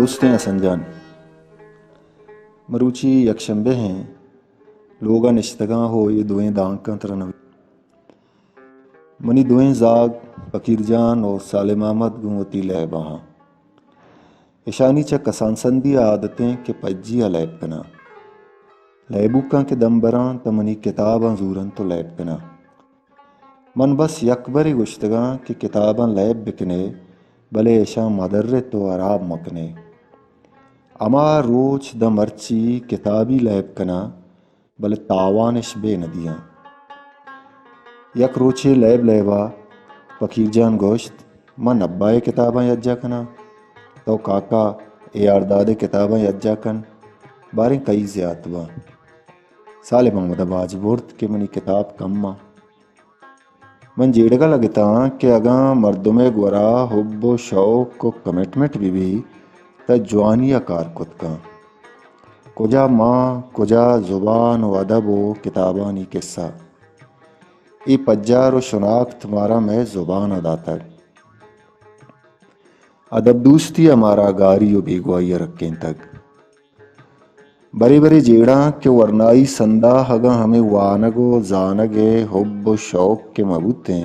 دوستیں حسن جان، مروچی یک شمبے ایں، لوگ ءَ نشتگاں ہو اے دوئیں دانکاں ترا نہ۔ منی دوئیں زاگ فقیر جان و صالح محمد گوں وتی لیب ءَ آں۔ اشانی چہ کسانسندی ءَ عادت ایں کہ پجی ءَ لیب کناں۔ لیبوکاں کہ دم براں تہ منی کتاباں زورنت و لیب کناں۔ من بس یک برے گوشتگاں کہ کتاباں لیب بکنے، بلے اشاں مدرت و ہراب مکنے۔ ہما روچ داں مرچی کتابی لیب کناں، بلے تاوانش بے ندیاں۔ یک روچے لیب لیبا فقیر جان گوشت، من نبا ءِ کتاباں یکجا کناں، تو کاکا اے آر داد ءِ کتاباں یکجا کن، باریں کئی زیات باں۔ صالح محمد ءَ باج برت کہ منی کتاب کم آں۔ من جیڑگ ءَ لگتاں کہ اگاں مردمے گورا حب و شوق و کمٹمنٹ بہ بی، تہ جوانی ءَ کار کت کن۔ کجا ماں، کجا زبان و ادب و کتابانی قصہ۔ اے پجار و شناخت مارا مئے زبان ءَ داتگ۔ ادب دوستی ءَ مارا گاری و بیگواہی ءَ رکینتگ۔ برے برے جیڑاں کہ ورنائی سندا اگاں ہمے وانگ و زانگ ءِ حب و شوق کہ مہ بوتیں،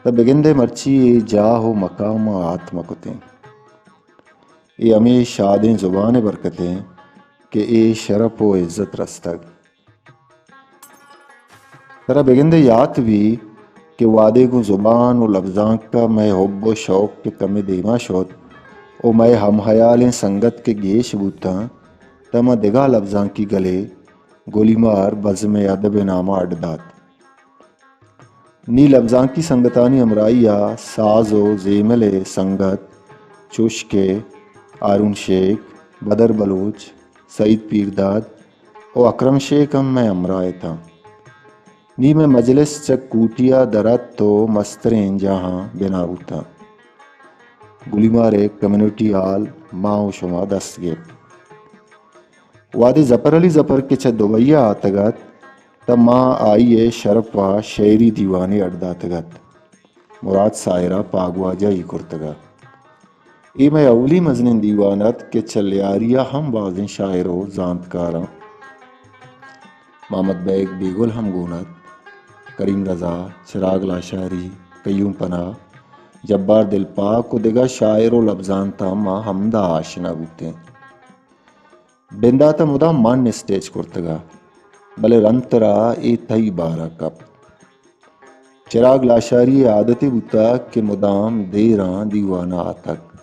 تہ بگندئے مرچی اے جاہ و مقام ءَ آت مہ کتیں۔ اے ہمے شادیں زبان ءِ برکت ایں کہ اے شرپ و عزت رستگ۔ ترا بگندئے یات بی کہ وہدے گوں زبان و لبزانک ءَ مئے حب و شوق کہ کمے دیما شت و مئے ہم ہیالیں سنگت کہ گیش بوتاں، تہ ما دگہ لبزانکی گلے گلیمار بزم ادب ءِ نام ءَ اڈ دات۔ نی لبزانکی سنگتانی ہمراہی ءَ ساز و زیمل ءِ سنگت چوش کہ ہارون شیخ، بدر بلوچ، سعید پیرداد و اکرم شیخ ہم مئے ہمراہ اتاں۔ نی مئے مجلس چہ کوٹی ءَ در ات و مستریں جاہاں بنا بوتاں۔ گلیمار ءِ کمیونٹی ہال ما و شما دست گپت۔ وہدے ظفر علی ظفر کہ چہ دبئی ءَ آتگ ات، تہ ما آئی ءِ شرپ ءَ شعری دیوانے اڈ داتگ ات۔ مراد ساحر ءَ پاگواجہی کرتگ ات۔ اے مئے اولی مزنیں دیوان ات کہ چہ لیاری ءَ ہم بازیں شاعر و زانتکاراں، محمد بیگ بیگل ہم گون ات، کریم رضا، چراگ لاشاری، قیوم پناہ، جبار دلپاک و دگہ شاعر و لبزانتاں ما ہمدا آشنا بوتیں۔ بندات ءَ مدام من اسٹیج کرتگ ءَ، بلے رندتر ءَ اے تئی بار ءَ کپت۔ چراگ لاشاری ءِ عادتے بوتگ کہ مدام دیراں دیوان ءَ آتگ۔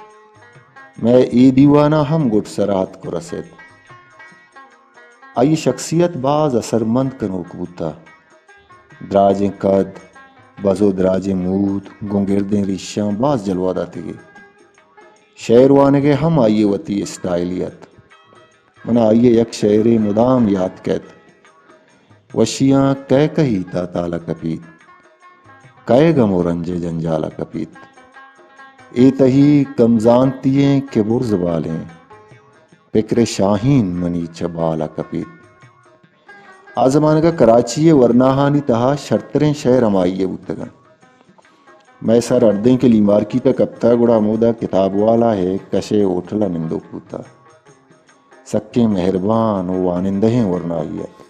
مئے اے دیوان ءَ ہم گڈسر ءَ اتک و رست۔ آئی ءِ شخصیت باز اثرمند کنوک بوتگ۔ دراجیں قد، بز و دراجیں مود، گوں گردیں ریشاں باز جلوہ داتگی۔ شعر وانگ ءِ ہم آئی ءِ وتی اسٹائلے ات۔ من ءَ آئی ءِ یک شعرے مدام یات کئیت، وشیاں کئے کہیت ءَ تال ءَ کپیت، کئے گم و رنج ءِ جنجال ءَ کپیت۔ اے تہی کم زانتی ایں کہ برز بالیں، پکر ءِ شاہین منی چہ بال ءَ کپیت۔ آ زمانگ ءَ کراچی ءِ ورناہانی تہا شرتریں شعر ہمائی ءِ بوتگ انت۔ مئے سر ہردیں کہ لی مارکیٹ ءَ کپتہ، گڑا ہمودا کتاب والا ءِ کش ءِ ہوٹل ءَ نندوک بوتہ۔ سکیں مہربان و وانندہیں ورناہی ات۔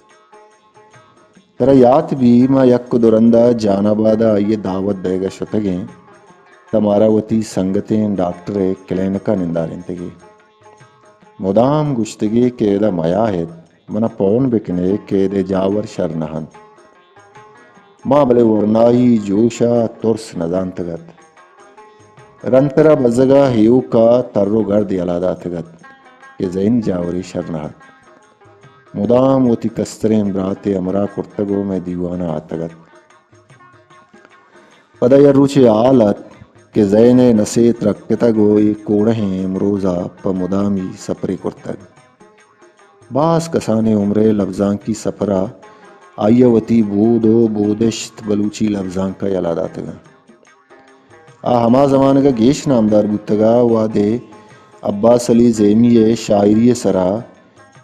ترا یات بی، ما یک و دو رند ءَ جان آباد ءَ آئی ءِ دعوت دئیگ ءَ شتگیں، تہ مارا وتی سنگتیں ڈاکٹر ءِ کلینک ءَ نندارینتگی۔ مدام گوشتگی کہ ادا میا ات، من ءَ پون بکنے کہ اد ءِ جاور شر نہ انت۔ ما بلے ورنائی جوش ءَ ترس نہ زانتگ ات۔ رندتر ءَ بزگ ءَ ایوک ءَ تر و گرد یلہ داتگ ات کہ زین جاورے شر نہ ات۔ مدام وتی کستریں برات ءِ ہمراہ کرتگ و مئے دیوان ءَ آتگ ات۔ پدا یک روچے ہال ات کہ زین ءِ نسے ترکتگ و اے کوڑہیں امروز ءَ پہ مدامی سپرے کرتگ۔ باز کسانیں عمر ءِ لبزانکی سپر ءَ آئی ءَ وتی بود و بودشت بلوچی لبزانک ءَ یلہ داتگ انت۔ آ ہما زمانگ ءَ گیش نامدار بوتگ ءَ وہدے عباس علی زیمی ءِ شاعری ءِ سرا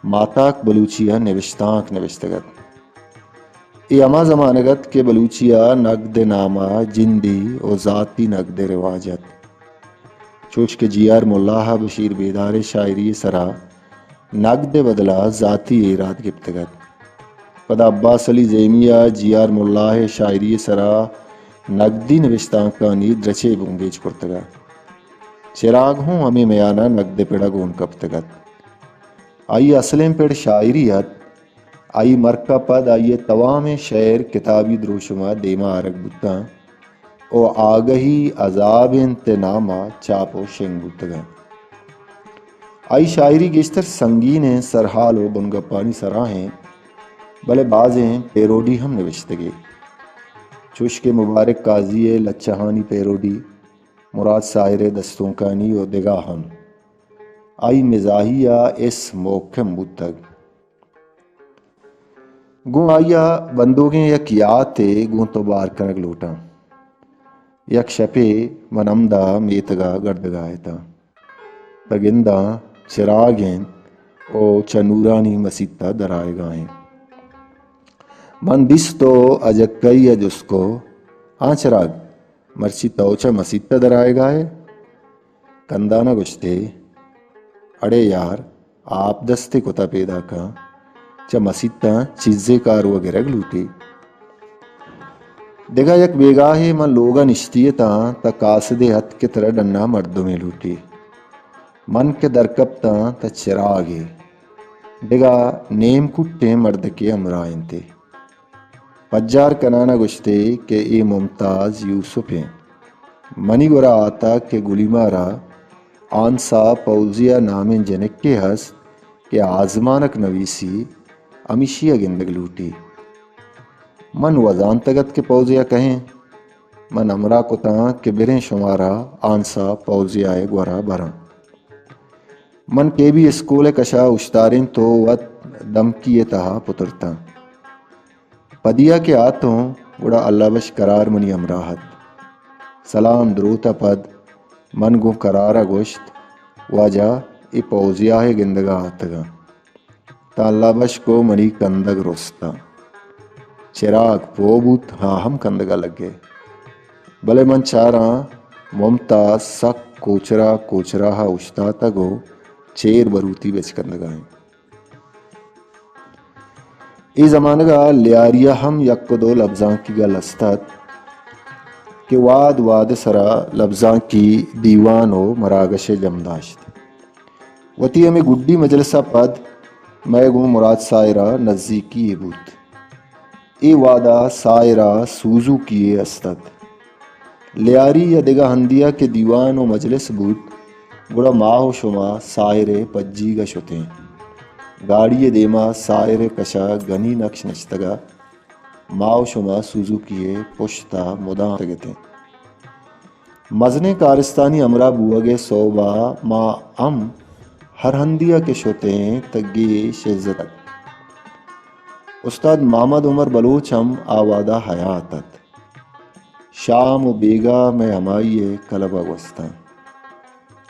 ماتاک بلوچی ءَ نبشتانک نبشتگ ات۔ اے ہما زمانگ ات کہ بلوچی ءَ نگد ءِ نام ءَ جندی و ذاتی نگد ءِ رواج ات۔ چوش کہ جی آر ملا ءَ بشیر بیدار ءِ شاعری ءِ سرا نگد ءِ بدلا ذاتی ایراد گپتگ ات۔ پدا عباس علی زیمی ءَ جی آر ملا ءِ شاعری ءِ سرا نگدی نبشتانکانی درچے بنگیج کرتگ ات۔ چراگ ہوں ہمے میان ءَ نگد ءِ پڑ ءَ گون کپتگ ات۔ آئی ءِ اصلیں پڑ شاعری ات۔ آئی ءِ مرک ءَ پد آئی ءِ توامیں شئیر کتابی دروشم ءَ دیما آرگ بوتاں ءُ آگہی عذاب انت ءِ نام ءَ چاپ ءُ شنگ بوتگ انت۔ آئی ءِ شاعری گیشتر سنگینیں سرحال ءُ بنگپانی سرا انت، بلے بازیں پیروڈی ہم نبشتگ ئے، چوش کہ مبارک قاضی ءِ لچہانی پیروڈی، مراد ساحر ءِ دستونکانی ءُ دگہ ہم۔ آئی ءِ مزاحی ءَ اس محکم بوتگ۔ گوں آئی ءَ بندوگیں یک یاتے گوں تو بار کنگ لوٹاں۔ یک شپے من ہمدا میتگ ءَ گردگ ءَ اتاں۔ تہ گنداں چراگ انت ءُ چہ نورانی مسیت ءَ درآیگ ءَ انت۔ من دیست ءُ اجکئی ءَ جست کو، آں چراگ، مرچی تو چہ مسیت ءَ درآیگ ءَ ئے؟ کندان ءَ گوشت ئے، اڑے یار، آپ دستے کتہ پیداکاں، چہ مسیتاں چیزے کار ءُ گرگ لوٹی۔ دگہ یک بیگاہے من لوگ ءَ نشتی اتاں، تہ قاصدے اتک کہ ترا ڈنا مردمے لوٹی۔ من کہ درکپتاں، تہ چراگے، دگہ نیم کٹیں مردکے ہمراہ انت ئے۔ پجار کنان ءَ گوشت ئے کہ اے ممتاز یوسف انت۔ منی گورا آتک کہ گلیمار ءَ آنسا پوزیا نامیں جنکے ہست کہ آزمانک نویسی، ہمیشی ءَ گندگ لوٹی۔ من وزانتگ ات کہ پوزیا کہیں۔ من ہمراہ کتاں کہ بریں شمارا آنسا پوزیا ءِ گورا براں۔ من کے بی اسکول ءِ کشا اوشتارینت ءُ وت دمکی ءِ تہا پترتاں۔ پدیا کہ آتوں، گڑا اللہ بخش کرار منی ہمراہ ات۔ سلام دروت ءَ پد من گوں کرار ءَ گوشت، واجہ، اے پوزیا ءِ گندگ ءَ آتگاں۔ تاں اللہ بخش کو منی کندگ رستاں۔ چراگ پوہ بوت، ہاں ہم کندگ ءَ لگے۔ بلے من چاراں ممتاز سک کوچرا کوچراہ ءَ اوشتاتگ ءُ چیر بروتی بچکندگ ءَ انت۔ اے زمانگ ءَ لیاری ءَ ہم یک ءُ دو لبزانکی گل است ات کہ واد واد ءِ سرا لبزانکی دیوان ءُ مراگش ءِ جم داشت۔ وتی ہمے گڈی مجلس ءَ پد مئے گوں مراد ساحر ءَ نزیکی یے بوت۔ اے وہد ءَ ساحر ءَ سوزوکی یے است ات۔ لیاری یا دگہ ہندی ءَ کہ دیوان ءُ مجلس بوت، گڑا ما ءُ شما ساحر ءِ پجیگ ءَ شتیں۔ گاڑی ءِ دیما ساحر ءِ کش ءَ گنی نقش نشتگ ءُ ما ءُ شما سوزوکی ءِ پشت ءَ مدام اتگ اتیں۔ مزنیں کارستانی ہمراہ بوہگ ءِ سوب ءَ ما ہم ہر ہندی ءَ کہ شتیں تہ گیش عزت ات۔ استاد محمد عمر بلوچ ہم آ وہد ءَ حیات ات۔ شام ءُ بیگاہ مئے ہمائی ءِ کلب ءَ گوستاں۔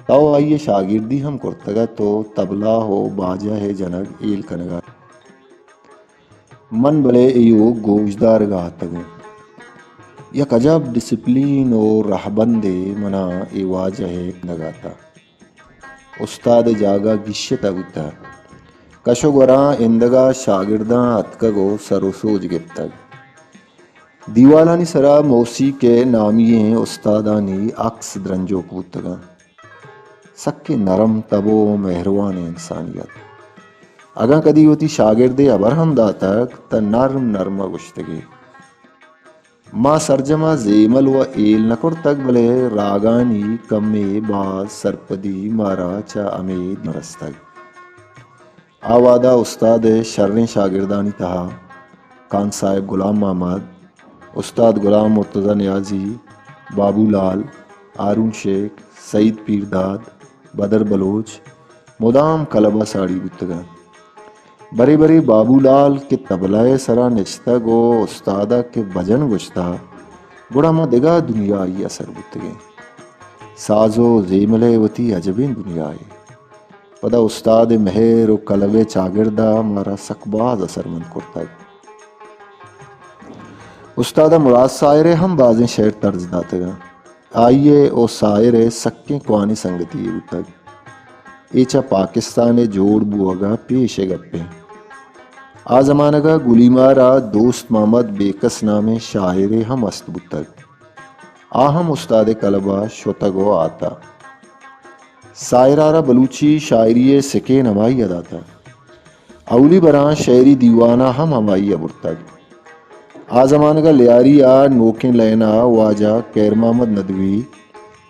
تو آئی ءِ شاگردی ہم کرتگ ات ءُ تبلہ ءُ باجہ ءِ جنگ ہیل کنگ ءَ۔ من بلے ایوک گوشدارگ ءَ اتگوں۔ یک عجب ڈسپلین ءُ رہبندے منا اے واجہ ءِ گندگ ءَ اتاں۔ استاد ءِ جاگہ گیشتہ بوتہ۔ کش ءُ گوراں ایندگہ شاگرداں اتکگ ءُ سر ءُ سوج گپتگ۔ دیوالانی سرا موسیق ءِ نامی ئیں استادانی عکس درنجوک بوتگاں۔ سکیں نرم تب ءُ مہروانیں انسانی ات۔ اگاں کدی وتی شاگردے ہبر ہم داتگ، تہ نرم نرم ءَ گوشتگ ئے۔ ما سرجم ءَ زیمل ءُ ہیل نہ کرتگ، بلے راگانی کمے باز سرپدی مارا چہ ہمے دیم رستگ۔ آ وہد ءَ استاد ءِ شریں شاگردانی تہا خان صاحب غلام محمد، استاد غلام مرتضی نیازی، بابو لال، ہارون شیخ، سعید پیرداد، بدر بلوچ مدام کلب ءَ ساڑی بوتگ انت۔ برے برے بابو لال کہ تبلہ ءِ سرا نشتگ ءُ استاد ءَ کہ بجن گوشتہ، گڑا ما دگہ دنیائی ءَ سر بوتگیں۔ ساز ءُ زیمل ءِ وتی عجبیں دنیائے۔ پدا استاد ءِ مہر ءُ کلب ءِ چاگرد ءَ مارا سک باز اثرمند کرتگ۔ استاد ءَ مراد ساحر ءِ ہم بازیں شعر طرز داتگاں۔ آئی ء و ساحر ء سکیں کوانیں سنگتی یے بوتگ۔ اے چہ پاکستان ء جوڑ بوہگ ء پیش ء گپ انت۔ آ زمانگ ء گلیمار ء دوست محمد بیکس نامیں شاعرے ہم است بوتگ۔ آ ہم استاد ء کلب ء شتگ و آتہ۔ ساحر ء را بلوچی شاعری ء سکین ہمائی ء داتہ۔ اولی براں شعری دیوان ء ہم ہمائی ء برتگ۔ آ زمانگ ء لیاری ء نوکیں لین ء واجہ خیر محمد ندوی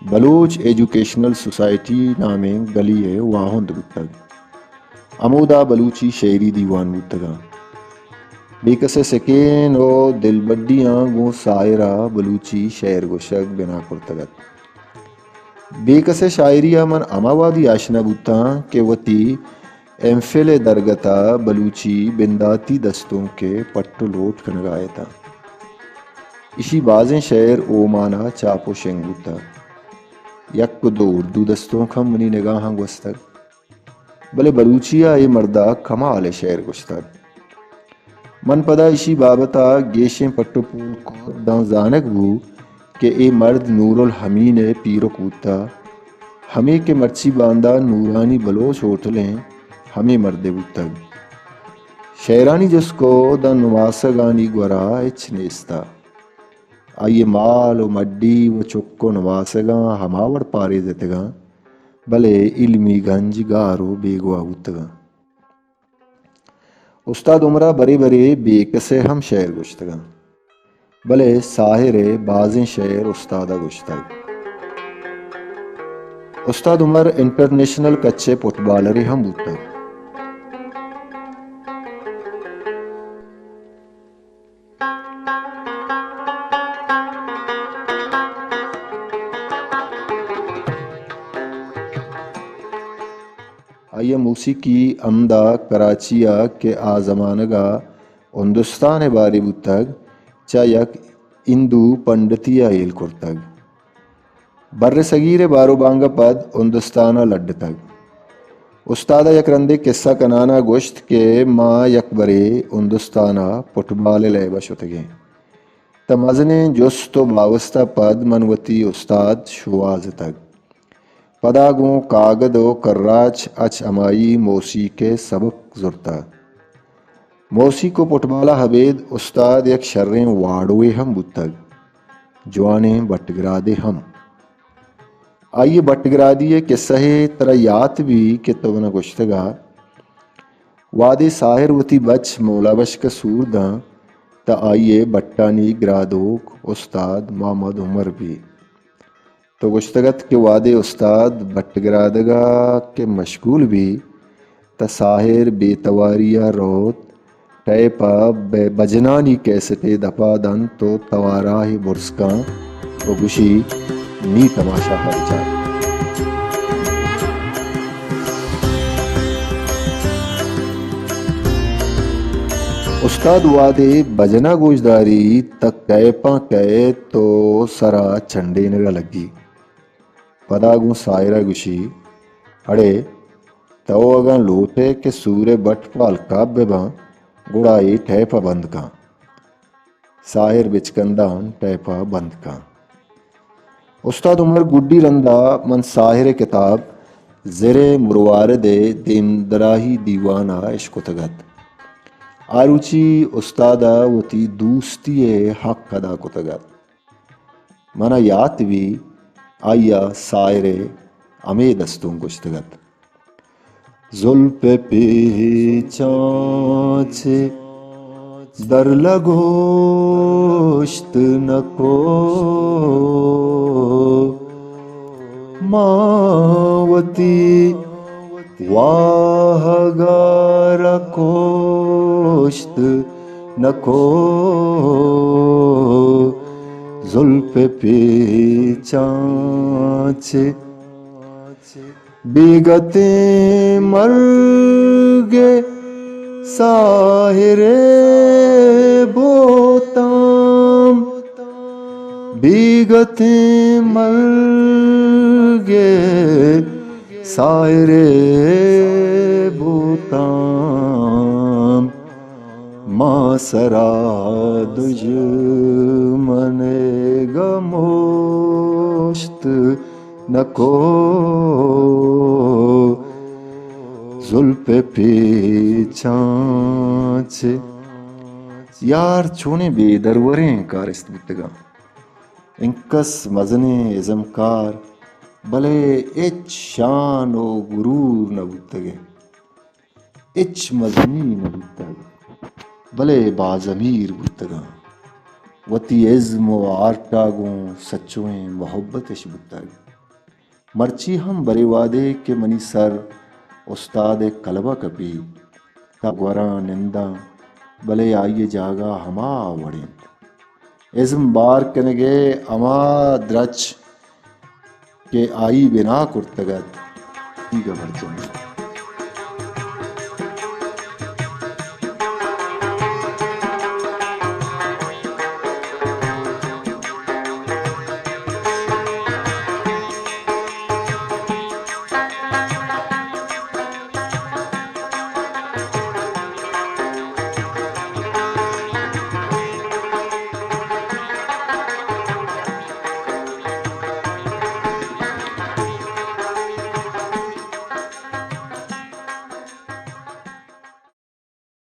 بلوچ ایجوکیشنل سوسائٹی نامیں گلی ء واہند بوتگ۔ ہمودا بلوچی شعری دیوان بوتگاں۔ بیکس ء سکین و دلبڈیاں گوں ساحر ء بلوچی شعر گوشگ بنا کرتگ ات۔ بیکس ء شاعری ء من ہما وہدی آشنا بوتاں کہ وتی ایم فل ء درگت ء بلوچی بنداتی دستونک ء پٹ و لوٹ کنگ ء اتاں۔ ایشی بازیں شعر اومان ء چاپ و شنگ بوتگ۔ یک و دو اردو دستونک ہم منی نگاہاں گوستگ۔ بلے بلوچی ء اے مرد ء کمال ء شعر گوشتگ۔ من پدا ایشی بابت ء گیشیں پٹ و پول کت داں زانگ بو کہ اے مرد نور الحمین ء پیرک بوتہ، ہمے کہ مرچی باندا نورانی بلوچ ہوٹل ء ہمے مرد ء بوتگ۔ شعرانی جست کو داں نماسگانی گورا ہچ نیستہ۔ آئی ء مال و مڈی و چک و نماسگاں ہما وڑ پاریزتگاں، بلے علمی گنج گار و بیگواہ بوتگاں۔ استاد عمر ء برے برے بیکس ء ہم شعر گوشتگاں، بلے ساحر ء بازیں شعر استاد ء گوشتگ۔ استاد عمر انٹرنیشنل کچ ء فٹبالرے ہم بوتگ۔ آئی ء موسیقی ہمدا کراچی ء کہ آ زمانگ ء ہندوستان ء باری بوتگ، چہ یک ہندو پنڈتی ء ہیل کرتگ۔ بر صغیر ء بار و بانگ ء پد ہندوستان ء لڈتگ۔ استاد ء یک رندے کسہ کنان ء گوشت کہ ما یک برے ہندوستان ء فٹبال ء لیب ء شتگیں۔ تہ مزنیں جست و باوست ء پد من وتی استاد شوہازتگ۔ پدا گوں کاگد و کراچ اچ ہمائی موسیق ء سبق زرتہ۔ موسیق و فٹبال ء ابید استاد یک شریں واڑوے ہم بوتگ، جوانیں بٹگرادے ہم۔ آئی ء بٹگرادی ء کسہ ء ترا یات بی کہ تو منا گوشتگ ء، وہدے ساحر وتی بچ مولا بشک ء سور داں، تہ آئی ء بٹانی گرادوک استاد محمد عمر بی۔ تو گوشتگ ات کہ وہدے استاد بٹگرادگ ء کہ مشغول بی، تہ ساحر بے تواری ء روت، ٹیپ ء بہ بجنانی کیسٹے دپا دنت و تواراہے برز کن و گوشی، نی تماشا ء بچار۔ استاد وہدے بجن ء گوشداری، تہ ٹیپاں کئیت و سرا چنڈینگ ء لگی۔ پدا گوں ساحر ء گوشی، اڑے تو اگاں لوٹ ئے کہ سور ء بٹ پہ الکاپ بہ باں، گڑا اے ٹیپ ء بند کن۔ ساحر بچکندان ٹیپ ء بند کن۔ استاد عمر گڈی رند ء من ساحر ء کتاب زر ء مروارد ء دیمدراہی دیوان ء اشکتگ ات۔ آ روچی استاد ء وتی دوستی ء حق ادا کتگ ات۔ من ء یات بی، آئی ء ساحر ء ہمے دستونک گوشتگ ات۔ زلف ء پیچاں چہ در لگوشت نکو، ما وتی واہگار کوشت نکو، زلف پیچاں چہ بیگتیں مرگ ساحر بوتام، بیگتیں مرگ ساحر بوتاں، ما سرا دژمن گمو پشت نکو زلف پیچاں چہ۔ یار چونیں بے دروریں کارست بوتگاں، انکس مزنیں ازمکار، بلے ہچ شان و غرور نہ بوتگیں۔ ہچ مزنی نہ بوتگ، بلے باضمیر بوتگاں۔ وتی ازم و آرٹ ءَ گوں سچوئیں محبت اش بوتگ۔ مرچی ہم برے وہدے کہ منی سر استاد ءِ کلب ءَ کپی، تا گوراں ننداں، بلے آئی ءِ جاگہ ہما وڑ انت۔ ازم بار کنگ ءِ ہما درچ کہ آئی بنا کرتگ ات، تیگ ءَ برجم۔